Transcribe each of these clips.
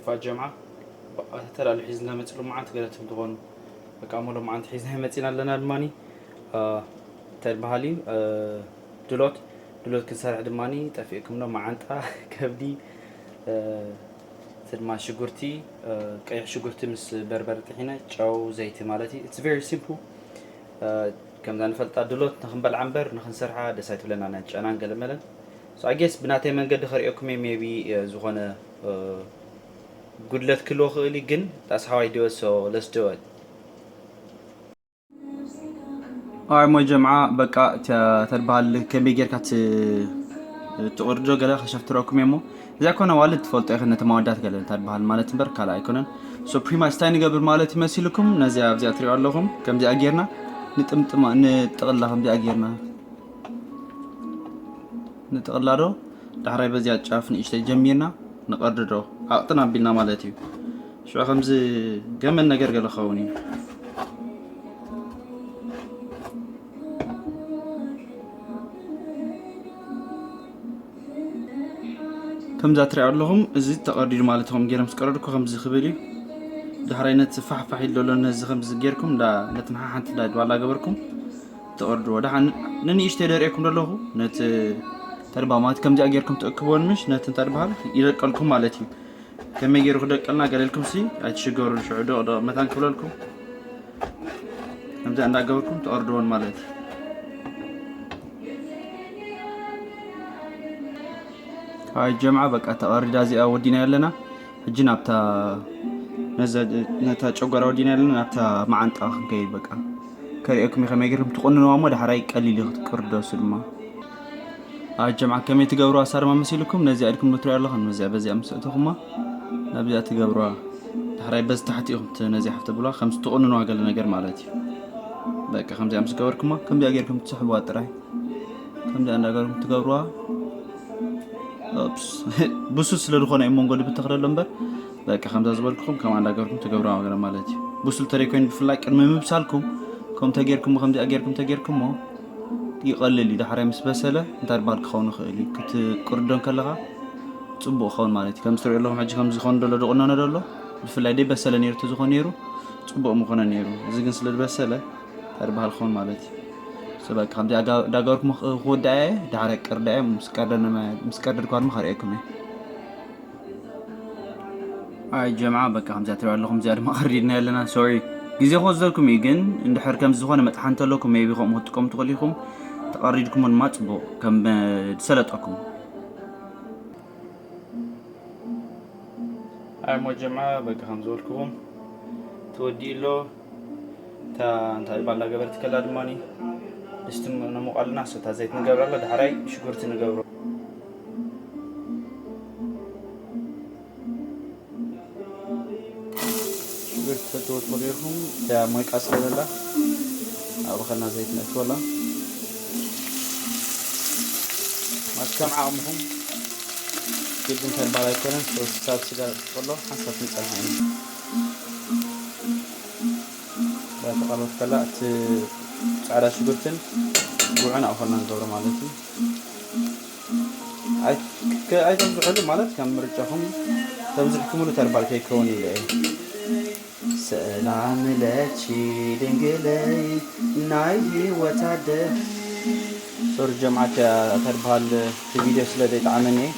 ፋ ጀምዓ ብኣተላሉ ሒዝና መፅሉ መዓንት ገለትም ትኾኑ በቃ ሞ ሎመዓንቲ ሒዝና መፂና ኣለና። ድማኒ እንታይ በሃል እዩ ድሎት ድሎት ክንሰርሕ ድማኒ ጠፊእኩም ዶ መዓንጣ ከብዲ እቲ ድማ ሽጉርቲ ቀይሕ ሽጉርቲ ምስ በርበረ ጥሒነ ጨው ዘይቲ ማለት እዩ። It's very simple። ከምዛ ንፈልጣ ድሎት ንክንበልዓ እምበር ንክንሰርሓ ደስ ኣይትብለና ናይ ጨናን ገለመለን። So I guess ብናተይ መንገዲ ከርእየኩም እየ። Maybe ዝኾነ ጉድለት ክልዎ ክእል እዩ ግን that's how I do it, so let's do it. ኣይ ሞ ጀምዓ በቃ ተድበሃል ከመይ ጌርካ ትቕርዶ ገለ ከሸፍትረኩም እሞ እዚኣ ኮነ ዋልድ ትፈልጦ ኢኸ ነቲ ማወዳት ገለ ተድበሃል ማለት እምበር ካልእ ኣይኮነን። So pretty much እንታይ ንገብር ማለት ይመሲልኩም ነዚኣ ኣብዚኣ ትሪኦ ኣለኹም ከምዚኣ ጌርና ንጥምጥማ ንጥቕላ ከምዚኣ ጌርና ንጥቕላ ዶ ዳሕራይ በዚኣ ጫፍ ንእሽተይ ጀሚርና ንቐርድዶ ኣቕጥን ኣቢልና ማለት እዩ። ሽዑ ከምዚ ገመድ ነገር ገለ ክኸውን እዩ። ከምዛ ትሪኣ ኣለኹም እዚ ተቐርዲዱ ማለት ከም ገይረ ምስ ቀረድኩ ከምዚ ክብል እዩ። ዳሕራይ ነቲ ፋሕፋሕ ኢሉ ዘሎ ነዚ ከምዚ ጌርኩም ነቲ መሓሓንቲ ዳድባላ ገበርኩም ትቕርድዎ። ደሓን ንንእሽተይ ደርእየኩም ዘለኹ ነቲ ተድባ ማለት ከምዚኣ ጌርኩም ትእክብዎን ምሽ ነቲ እንታይ ድበሃል ይደቀልኩም ማለት እዩ። ከመይ ገይሩ ክደቀልና ገለልኩም ሲ ኣይትሽገሩ። ሽዑ ዶ ዶ መታን ክብለልኩም ከምዚኣ እንዳገበርኩም ትቐርድዎን ማለት እዩ። ኣይ ጀምዓ በቃ ተቐሪዳ እዚኣ ወዲና ያለና ሕጂ ናብታ ነታ ጨጓራ ወዲና ያለና ናብታ መዓንጣ ክንከይድ በቃ ከርእየኩም ከመይ ገርኩም ትቆንንዋ እሞ ዳሕራይ ቀሊል ክትቅርደሱ ድማ ኣጀምዓ ከመይ ትገብሩ ኣሳርማ መሲልኩም ነዚኣ ኢልኩም ንትሪኦ ኣለኹም ነዚኣ በዚኣ ምስ እተኹማ ናብዚኣ ትገብሩዋ ዳሕራይ በዚ ታሕቲ ኢኹም ነዚኣ ሓፍ ተብሉዋ ከም ትቑንንዋ ገለ ነገር ማለት እዩ። በቃ ከምዚኣ ምስ ገበርኩማ ከምዚኣ ጌርኩም ትስሕብዋ ጥራይ ከምዚኣ እንዳገርኩም ትገብሩዋ። ብሱል ስለ ዝኾነ እዩ መንጎ ድብተኽለሎ እምበር በቃ ከምዛ ዝበልኩኹም ከም ኣንዳገርኩም ትገብሩዋ ገለ ማለት እዩ። ብሱል ተደይ ኮይኑ ብፍላይ ቅድሚ ምብሳልኩም ከም ተጌርኩሞ ከምዚኣ ጌርኩም ተጌርኩሞ ይቐልል እዩ። ዳሕራይ ምስ በሰለ እንታይ ድበሃል ክኸውን ይኽእል እዩ ክትቅርዶ ከለኻ ፅቡቅ ክኸውን ማለት እዩ። ከም ትሪኦ ኣለኹም ሕጂ ከም ዝኾነ ደሎ ዝቑነነ ደሎ ብፍላይ ደይ በሰለ ነይሩ ተዝኾነ ነይሩ ፅቡቅ ምኾነ ነይሩ። እዚ ግን ስለ ዝበሰለ እንታይ ድበሃል ክኸውን ማለት እዩ። ሰበ ከምዚ ዳገርኩም ክወዳእ እየ ዳሕረ ቅርዳ እየ ምስ ቀርደድኳ ድማ ከርእየኩም እየ። ኣይ ጀምዓ በቃ ከምዚኣ ትሪኦ ኣለኹም እዚኣ ድማ ቀርዲድና ኣለና። ሶሪ ግዜ ክወስደልኩም እዩ ግን እንድሕር ከምዚ ዝኾነ መጥሓ እንተለኩም ሜቢ ከምኡ ክትጥቀሙ ትኽእሉ ኢኹም። ተቐሪድኩሞ ድማ ፅቡቕ ከም ዝሰለጠኩም። ኣይ ሞ ጀምዓ በቃ ከም ዝበልኩኹም ተወዲኡ ኣሎ። እታ እንታይ ባላ ገበርቲ ከላ ድማ ድስቲ ነሙቕ ኣለና። እታ ዘይት ንገብረላ ዳሕራይ ሽጉርቲ ንገብሮ። ሽጉርቲ ትፈትዎ ትኽእሉ ኢኹም። እታ ሞይቃ ስለ ዘላ ኣብ ኸና ዘይት ነእትወላ ማለት ከም ዓቕምኹም ግድን ተልባል ኣይኮነን። ሶስት ሳብ ስጋ ከሎ ሓንሳብ ክንጸንሓ ኢና። ተቐርበት ከላ እቲ ጻዕዳ ሽጉርትን ጉዕን ኣብኸና ንገብሮ ማለት እዩ። ኣይተብዝሐሉ ማለት ከም ምርጫኹም ተብዝሕኩምሉ ተርባል ከይከውን ኢለ እየ። ሰላም ለኪ ድንግለይ ናይ ህይወት ኣደ ሶሪ ጀምዓት ተርባል እቲ ቪድዮ ስለ ዘይጠዓመኒ እየ።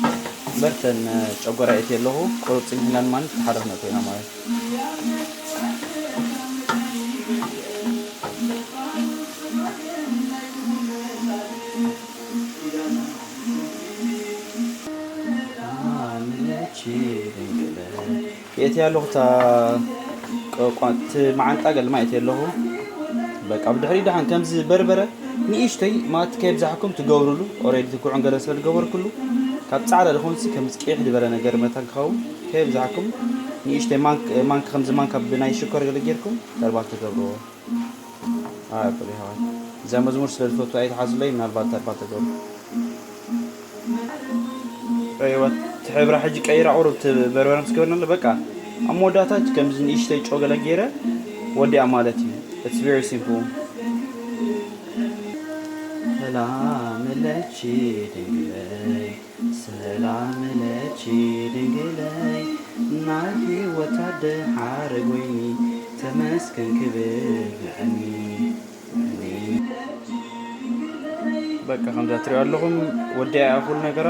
በርተን ጨጎራ እየ ኣለኹ ቁሩብ ጽኒሕና ድማ ተሓደኽና ኮይና ማለት የእትያ ኣለኹ እታ ቆቋት መዓንጣ ገልማ የእትያ ኣለኹ። በቃ ብድሕሪ ደሓን ከምዚ በርበረ ንእሽተይ ማለት ከየብዛሕኩም ትገብሩሉ ኦሬዲ ትኩዑን ገለ ስለ ዝገበርኩሉ ካብ ፃዕዳ ዝኾንሲ ከምዚ ቅይሕ ዝበለ ነገር መታን ክኸውን ከየብዛሕኩም ንእሽተይ ማንክ- ማንክ ከምዚ ማንካ ብናይ ሽኮር ገለ ጌርኩም ተርባል ትገብርዎ። ኣይ ኣበል ይሃዋይ እዛ መዝሙር ስለ ዝፈቱ ኣይትሓዙለይ ምናልባት ተርባል ተገብሩ ረይወት ትሕብራ ሕጂ ቀይራ ቁሩብ ትበርበረ ምስ ገበርና በቃ ኣብ መወዳእታ ከምዚ ንእሽተይ ጨው ገለ ገይረ ወዲኣ ማለት እዩ። It's very simple። ሰላም ለኪ ድንግለይ ሰላም ለኪ ድንግለይ ናይ ህይወት ኣደ ሓረግ ወይኒ ተመስገን ክብል ንዕኒ። በቃ ከምዛ ትሪኦ ኣለኹም ወዲያ ኩሉ ነገራ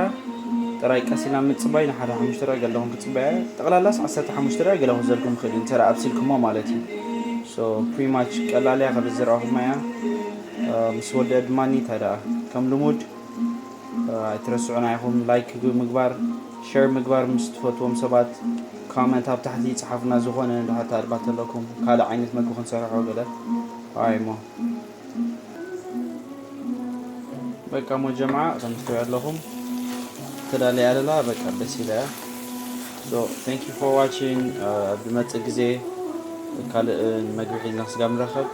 ጥራይ ቀሲና ምፅባይ ንሓደ ሓሙሽተ ደቂቃ ገለኹም ክፅበያ ጠቕላላስ ዓሰርተ ሓሙሽተ ደቂቃ ገለኹም ዘልኩም ክእል እንተ ኣብሲልኩሞ ማለት እዩ። So pretty much ቀላልያ ከም ዝረኣኹማ እያ። ምስ ወደ ድማ እንታይ ደኣ ከም ልሙድ ኣይትረስዑና ኢኹም ላይክ ምግባር፣ ሸር ምግባር ምስ ትፈትዎም ሰባት ኮመንት ኣብ ታሕቲ ይፅሓፉና። ዝኾነ እንድሕር ተኣልባት ኣለኩም ካልእ ዓይነት መግቢ ክንሰርሖ ገለ ኣይ እሞ በቃ ሞ ጀምዓ ከምስትሪኦ ኣለኹም ተዳለያ ኣለላ በቃ ደስ ኢለያ። So thank you for watching። ኣብ ዝመፅእ ግዜ ካልእ መግቢ ሒዝና ስጋ ምረኸብ።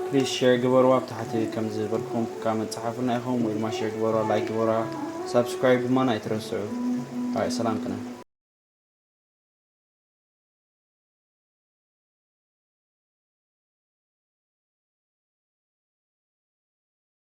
Please share ግበርዋ ኣብ ታሕቲ ከም ዝበልኩም ኮመንት ፀሓፉና ኢኹም ወይ ድማ share ግበርዋ፣ ላይክ ግበርዋ፣ ሳብስክራይብ ድማ ኣይትረስዑ። ኣይ ሰላም ክነ